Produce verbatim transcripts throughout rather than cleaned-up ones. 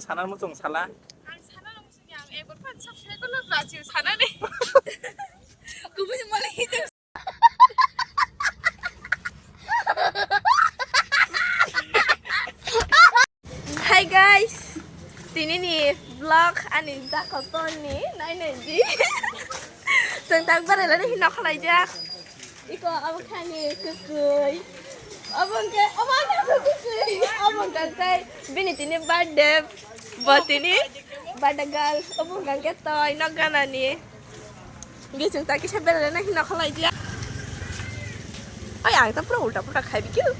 Sana muchung sala. Ang sana muchung yang ekor pan subscribe ko lo Brazil sana ni. Kubui mali hidu. Hi guys, tini ni vlog ani dakotoni nai nai di. Sengtak berai lani hino khalai jak. Iko abo khani kukui. Abo hwnkhe, abo hwnkhe kukui. Abo hwnkhe bini tini birthday. Bo tini birthday girl. Abo hwnkhe toi nok ganani. Hwnkhe chwng ta kisa berai lana hino khalai dia. Ai ang ta pura ulta pura khai bikil.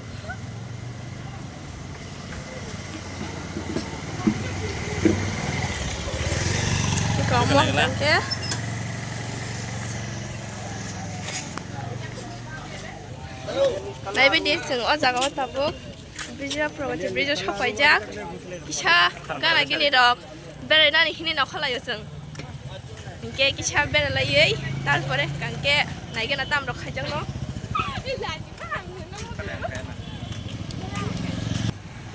Kamu hwnkhe. Naibe di chwng o jaga o tabuk. Bridge o phuru bridge o sopaijak. Kisa gana gini rok berai nani hini nokha laio chwng. Hinkhe kisa berai laiwi tarpore hwnkhe naigena tam rok khaijakno.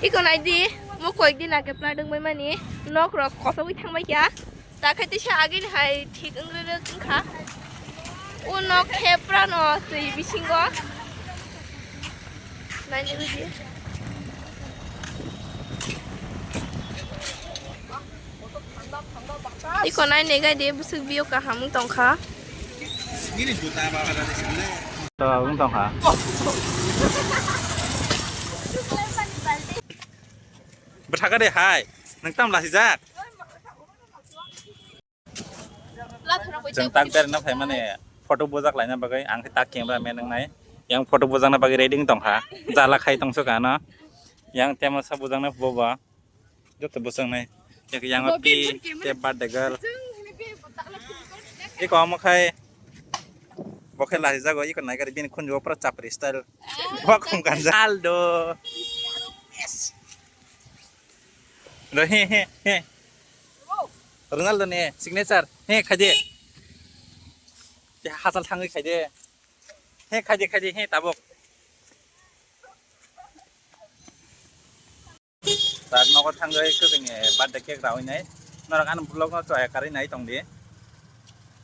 Iko naidi mo koyek din age pla dwngbai mani nok rok kochogwi thangbai kha. Ta khe tisa agini hai thik wngwi rwk wngkha. O nok khe purano twi bisingo. Naini bidi. Iko naini gai di bwswk view kaham wng tongkha. To wng tongkha. Bwthaka de hai. Nang tam lasijak. Chwng tak berna phaimani photo bujak laina bagwi ang khe tak camera man wngnai. Yang photo bujakna bagwi ready wng tongkha. Jala khai tongsuka no. Yang temasa bujakna boba. Joto bujaknai. Yang yang pi te birthday girl. Iko amo khai. Bo khe lahi jago iko naikari bini khunju pura chapri style. Bo khum ganja. Aldo. Yes. Ro he he he. Ronaldo ni signature. He khaide. Te hachal thangwi khaide. He khaide khaide he tabuk. Tak nogo thangwi kwbini birthday cake rawi nai. Norok ani vlog no chaya karwi nai tongdi.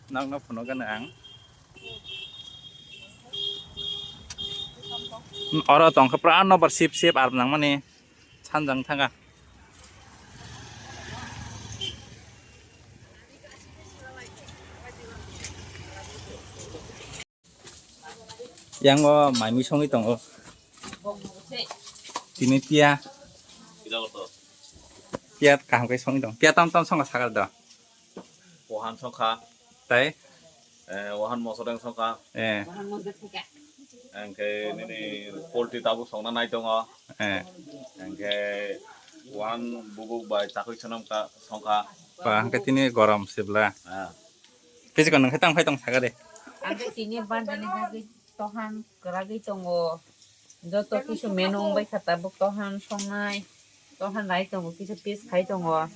Nokno phunukgano ang. Oro tongkha pura nobar sip sip ar nangmani. Sanjang thanga. Yang o mai mui songwi tongo. Tini piya. Piya kaham khe songwi tong. Piya tam tam songa sakar do. Wahan songkha. Tai? Eh, wahan mosodeng songkha. Eh. Engkhe nini poultry tabuk songna nai tongo. Eh. Engkhe wahan bubuk bai chakwi swnamkha songkha. Ba, engkhe tini gorom sibla. Ah. Kisi ko nang khe tang khai tong sakare. Ang khe tini birthday ni bagwi tohan kwragwi tongo. Joto kisu menu wngbai kha tabuk tohan songnai. Tohan rai tongo, kisa piece khai tongo.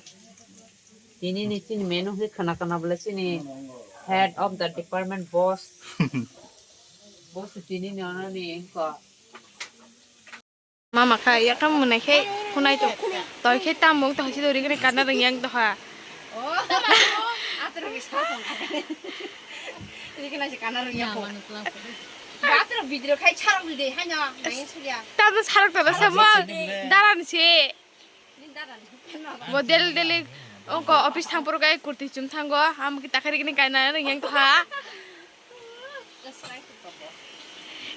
Tini ni chini menu khe khana khana bole chini head of the department boss. Boss tini ni ono ni engko. Mama kha yakam munai khe khunai to. Toi khe tamung to hasi dori kene kana rang yang to ha. Ini kena si kana rang yang. Bathroom video khai charang di deh hanya. Nangin sulia. Tado sarok tado sama daran si. Bo del deli ongko office thang poro kai kurti chum thango. Am ki takari kini kaina rang yang to ha.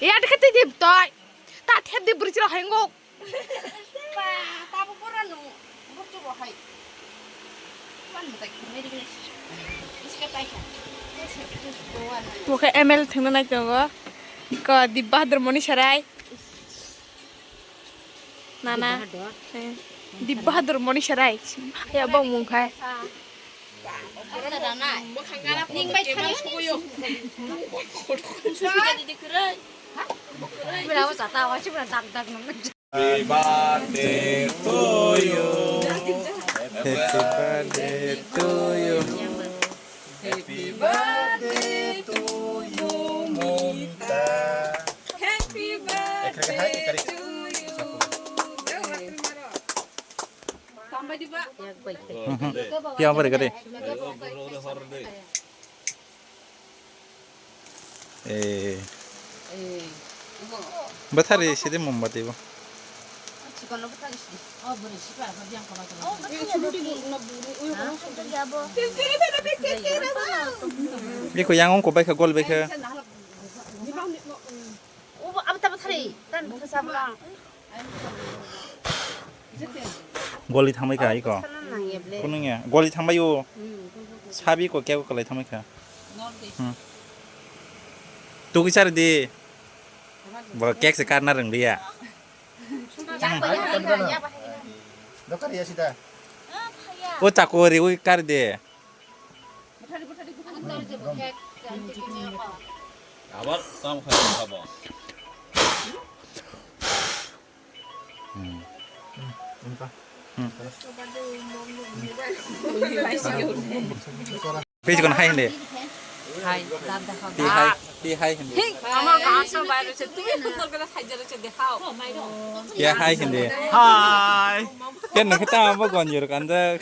Ya dekat di toi. Ta thep di bridge ro hai ngok. Ba, ta bo pura nung. Burtu bo hai. Man bo tai khumai di. Iska tai kha. Bo khe M L thangna nai tongo. Ko Dibba Hadur Moni Sarai. Nana. Dibba Hadur. Eh. Dibba Hadur Moni Sarai. Ya bo mung khai. Ning bai thani. Susu jadi dikirai. Berawa sata awa sih pernah tak tak nang. Happy birthday to you. Happy birthday to you. Happy birthday to you, Momita. Happy birthday to you. Tambah di, Pak. Yang apa gade? Eh. Bathari sidi mombati bo. Biko yang ongko baikha gol baikha. Goli thangbai kha iko. Kunungya. Goli thangbai o. Sabi ko kebo kalai thangbai kha. Hmm. Tugui sar di. Bo cake se karna rwng liya. Dokar ya sida. O chakori ui kar de. Abar kam kha kha bo. Hmm. Page kono hai hindi. Hai, dad dekhao. Ti hai, ti hai hindi. আমার গাছ বাইরে হচ্ছে, তুমি সুন্দর করে সাইজে রয়েছে, দেখাও। Ti hai hindi. Hi. Ken nang kita amo gonjor kanjak.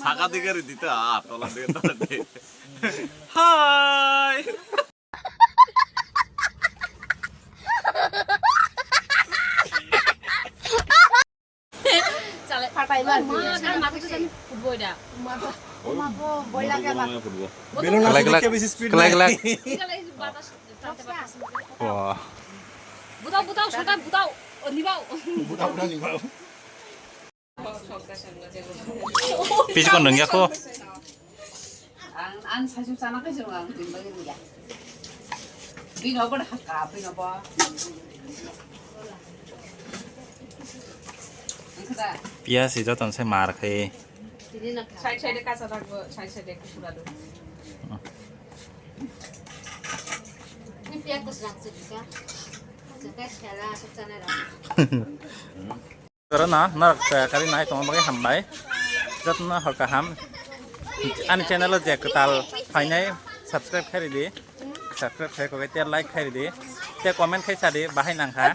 Saka diga ri dita, ah, tola diga tola diga. Hi. Belon kelak, kelak. Kelak, kelak. Wah. Butao, butao, sota, butao. Oh, nibao. Piskon dong ya ko. Ang, ang saisu sana kai jong ang tin bagin ya. Bino bo haka, bino bo. Pias ijo ton se mar khai. Side side e kacha thakbo, side side e ekটু pura do. Ni pias ko srang se bisa. Kacha kai sela suk sana ra. Corona, norok taya kari nai tongma bagwi hambai. Jotno hor kaham. Ani channel o je kwtal phainai subscribe khai ridi. Subscribe khai kogai te like khai ridi. Te comment khai sadi bahai nangkha.